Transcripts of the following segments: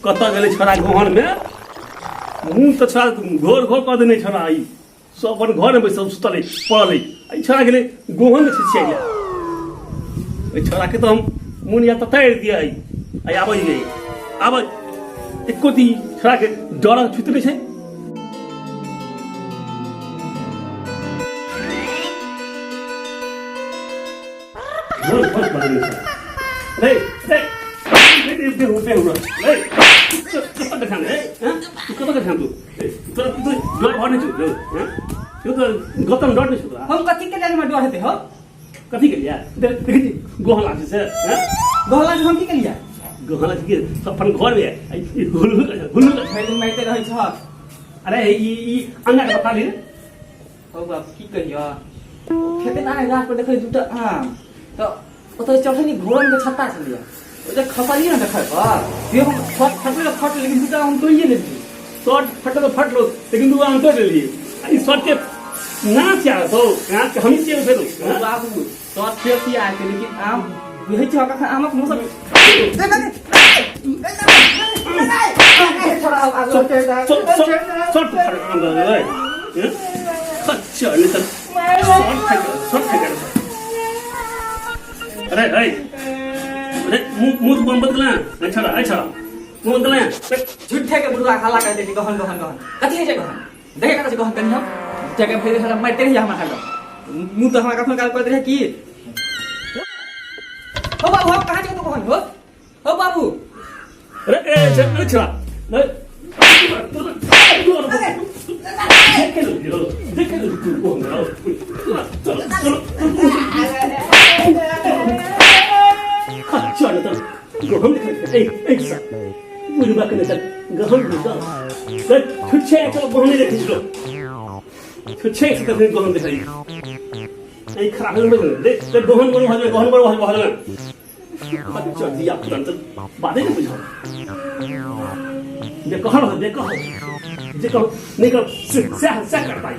कतऽ गेलै छोड़ा गोहनमे मुँह तऽ छोड़ा घोर घोर कऽ देने छोड़ा ई सब अपन घरमे बैसल सुतल अइ पड़ल अइ एहि छोड़ा गेलै गोहन छिछिया एहि छोड़ाके तऽ हम मोन या तऽ तारि दिअ अइ आइ आबै नहि आबै एको दी छोड़ाके डर छुति नहि छै। घोर घोर कऽ देने छै। रे रे रे बेहु बेहु रे कतऽ के ध्यान रे हैं तू कतऽ के ध्यान तू तोरा तू डर भर नहि छौ हैं तू तो गौतम डर नहि छौ तोरा। हम कथी के लिए हमरा डर हेतै हो? कथी के लिए देख देखै छी गोहला छै से हैं? गोहला से हम की केलियै? गोहला छै कि सब अपन घर में ई हुल हुल हुल हुल। भरि दिन मारिते रहै छह। अरे ई ई अंगा के बता ली। हौ बाप की कहियो खेते ना गाछ पर देखै दूटा आम तऽ ओतऽ चढ़ै घोड़न के छत्ता छलियै ओ जे खसलियै ने देखै पर से हम फट फटले तऽ फटले लेकिन दूटा आम तोड़िए लेलियै। शर्ट फटल तऽ फटलो लेकिन दू आम तोड़ि लेलियै आ ई शर्ट के नाच आयल हौ नाच के हमही छियै फेरो। हौ बाबू शर्ट फेर सिया के लेकिन आम बुझै छी कखन आमक मौसम। शर्ट फाड़ आम दऽ देबै अच्छा नहि तऽ शर्ट फाड़ि शर्ट फाड़ि अरे अरे अरे मुंह मुंह तो बंद कर ले छड़ा अरे छड़ा मुंह बंद कर ले। झूठे के बुढ़वा हल्ला कर दे गहन गहन गहन कथी है छै गहन देखे कतऽ छै गहन कनी हम झूठे के फेर हमरा मारिते रहिए हमरा हरदम मुंह तऽ हमरा कखनो काल करैत रहे की हो बाबू हम कहाँ छै तो गहन हो हो बाबू। अरे ए अरे छड़ा अरे देखे लो देखे लो चलो चलो चलो चलो गहन ए एक सा बुढ़वा के चल गहन बुझा छुच्छे चलो गहन नहीं देखै छलो छुच्छे से तखन गहन देखै এই खराब हो गेल दे दे गहन बड़ भऽ गेल गहन बड़ भऽ गेल बच्चा दिया तुरंत बादे ने बुझल जे कहल जे कहल जे कहल नहीं कर सएह सएह करता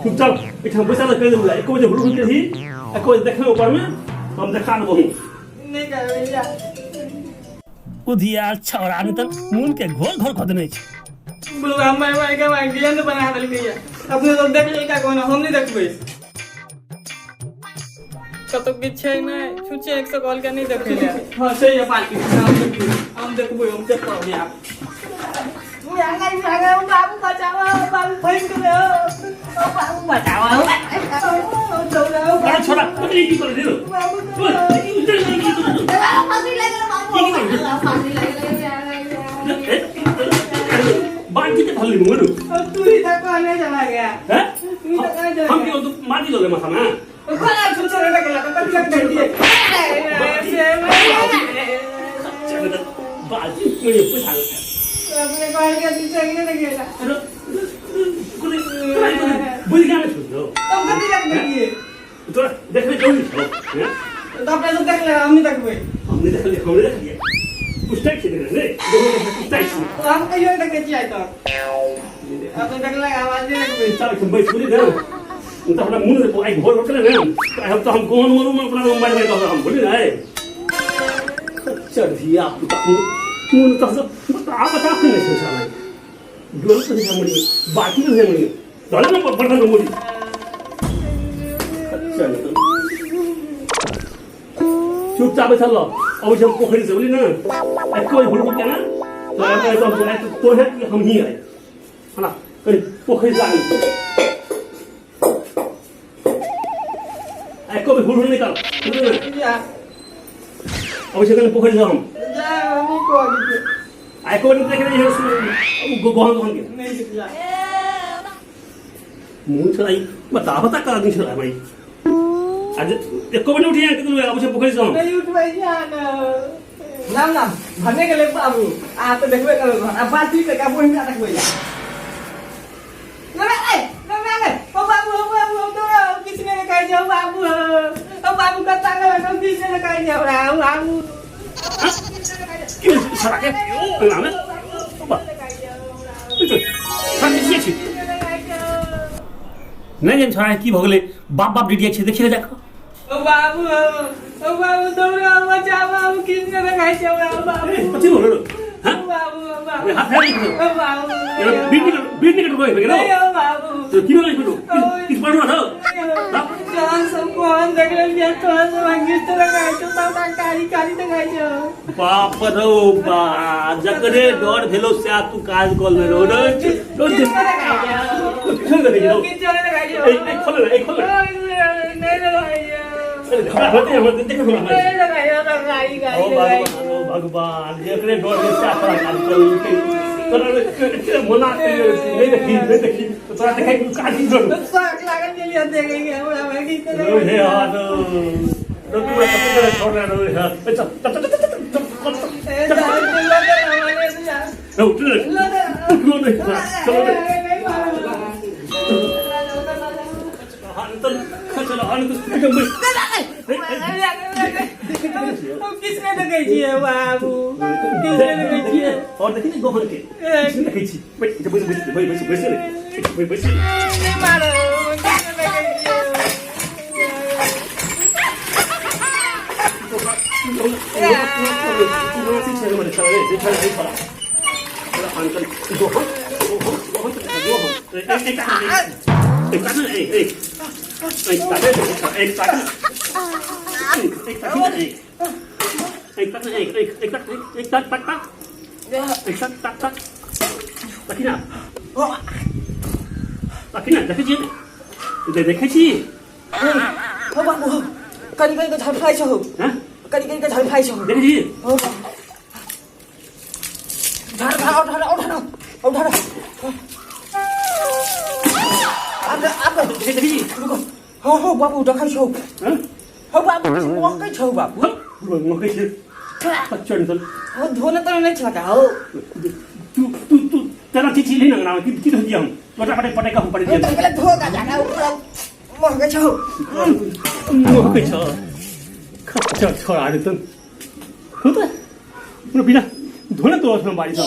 चुपचाप एहिठाम बैसल कहि देबू एको बजे हुलुक के ही एको बजे देखबै ऊपरमे हम देखा देबहु। नहीं करबै उधिया छौड़ा नहि तऽ मोन के घोर घोर कऽ देने छै। बुलवा माय माय के माय गेंद बना देलकै अपने सब देख लेलका कोनो हम नहीं देखबै कतौ किछु छै नहि छुच्छे एक सौ कहलकै नहीं देखै ले। हाँ सही है पार्टी हम देखबै हम देखबै हम देखबै आब। बाबू बचाओ बाबू फंस गेलै हो बाबू बचाओ। अरे छोड़ा कथी की करे रे ओए उधर की करे बाटी के धरली मुंह तू ही तक कहने चला गया हैं तू ही तक कहने चला हम क्यों तू मार दिलो माथा ना कोना छुच्छे रे लगला कथी लग दिए। बाजी कोई पैसा अपने कहल के तू चंगे न गेला। अरे कोने तोरा बुझ गया ना छोड़ो तब कथी लग दिए तोरा देखबे जरूरी छौ हैं तो अपने सब देख ले हम नहीं देखबै। हम नहीं देखलिए हम नहीं देखलिए पुछतै छी रे पुछतै छी। तो हम कहियो नहीं देखै छियै आइ तक अपने देखले आवाज नहीं देखबै। चल तुम बैठ बुझली ने तो अपना मुंह आइ घोर होटल ने हम तो हम गोहन मरू में अपना मारि मारि कऽ हम बुझली ने चढ़िया पुता मुंह तो सब बता बता के नहीं सोचा भाई डोल तो नहीं मुड़ी बाकी नहीं मुड़ी डोल ना बर्तन मुड़ी चल चुपचाप बैठल रह अबै छी हम पोखरि से बुझली ने एको बेर भूल के ना तो तोहे कि हम ही आए है ना कहीं पोखरि से आगे एको बेर भूल नहीं कर बुझली ने जा अबै छी कनि पोखरि से हम जा हम कहली आ एको बेर देख रही है गहन गहन के नहीं जा मुँह छड़ाई बता बता कर आदमी छड़ा भाई आज एको बेर उठी आके तू अबै छी पोखरि से हम नहीं उठबै जा ना नाम नाम भने गेलै बाबू आ तऽ देखबे करू आ बात ठीक है का बोहिन ना देखबै जा ना ए ना ना ओ बाबू ओ बाबू ओ तो किछ ने खाइ जाओ बाबू ओ बाबू कत्ता गेल तो किछ ने खाइ जाओ रा बाबू की छड़ा के अंगना में छी नहि जानि छड़ा की भऽ गेलै बाप बाप डिडिया छै देखिए देखो। ओ बाबू ओ बाबू दौड़ा बचा बाबू किछु नहि देखाइ छै हमरा ओ बाबू कथी बोल रहो हां ओ बाबू ओ बाबू हाथ हाथ निकलो ओ बाबू बीट निकलो बीट निकलो कोई नहीं गेलो ओ बाबू तो की बोले निकलो किस पढ़ो ना जहन सब कोहन देख लेलियै तहन सब अंगिष्ट देखाइ छौ सबटा कारी कारी देखाइ छौ बाप रौ बा जकरे डर भेलो से तू काज कऽ ले रहो रे किछु नहि देखाइ छौ किछो नहि देखै छौ किछु नहि देखाइ छौ ए ए खोल ए खोल नहि देखाइ छौ अरे हमरा होते हमरा देख हमरा नहि देखाइ छौ कारी कारी ओ देखाइ भगवान ओ भगवान जकरे डर भेल से तोरा काज कऽ लेलकै तोरा एते मना नहि देखी नहि देखी तोरा देखै काज की करू शौक लागल गेलियै देखैके हमरा भागी रो हे हाथ रो तू कते तरह छोड़ रहा रो हे चल चल चल चल चल चल चल रो उठ रे उठलो नहीं चलो रे हाथ तो चलो हाथ तो किसने देखै छियै बाबू किसने देखै छियै और देखी ने गोहन के किसने देखै छी बैठ बैठ बैठ बैठ बैठ बैठ बैठ नहि मारो किसने देखै छियै देखै छी हौ बाबू हौ कनि कनि कऽ झड़फाइ छौ हँ कनि कनि कऽ झड़फाइ छौ देखै छी हौ बाबू झड़फा उठा उठा उठा आब आब देखै छी रुको हौ हौ बाबू देखै छौ हँ हौ बाबू महकै छौ बाबू महकै छै चढ़ चल हौ धोने तोने नहि छलका हौ तू तू तू तेरा चीज नहीं ना कि कि धो दिया हम पटा पटे पटे का हम पड़े दिया पहिले धो का जाना पूरा महकै छौ महकै छ खच्चर छोरा रे तन हो त बिना धोने तो बारी छ।